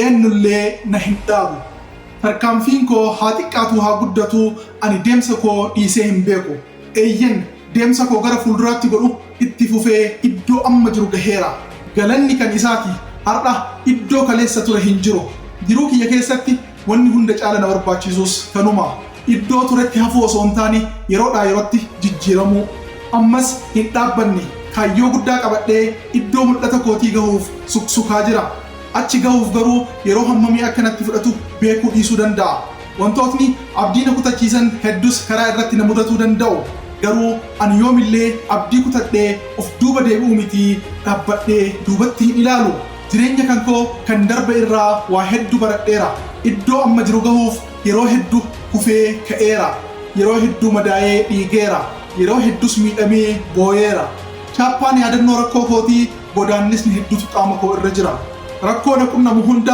Eenyullee na hin dhaabu. Tarkaanfiin koo haa xiqqaatu haa guddatu, ani deemsa koo dhiisee hin beeku. Eeyyen, deemsa koo gara fuulduraatti godhu itti fufee iddoo amma jiru gaheera. Galanni kan isaati, har'a iddoo kaleessa ture hin jiru. Jiruu kiyya keessatti wanni hunda caala na barbaachisus kanuma. Iddoo turetti hafuu osoo hin taane yeroodhaa yerootti jijjiiramuu. Ammas hin dhaabbanne. Kaayyoo guddaa qabadhee iddoo mul'ata kootii gahuuf suksukaa jira. Achi gahuuf garuu yeroo hammamii akka natti fudhatu beekuu dhiisuu danda'a. Wantootni abdii na kutachiisan heddus karaa irratti na mudatuu danda'u. Garuu ani yoomillee abdii kutadhee of duuba deebi'uu miti, dhaabbadhee duubatti hin ilaalu. Jireenya kan koo kan darbe irraa waa heddu baradheera. Iddoo amma jiru gahuuf yeroo heddu kufee ka'eera. Yeroo hedduu madaa'ee dhiigeera. Yeroo heddus miidhamee booyeera. Chaappaan yaadannoo rakkoo kootii godaannisni hedduutu qaama koo irra jira. Rakkoo na qunnamu hunda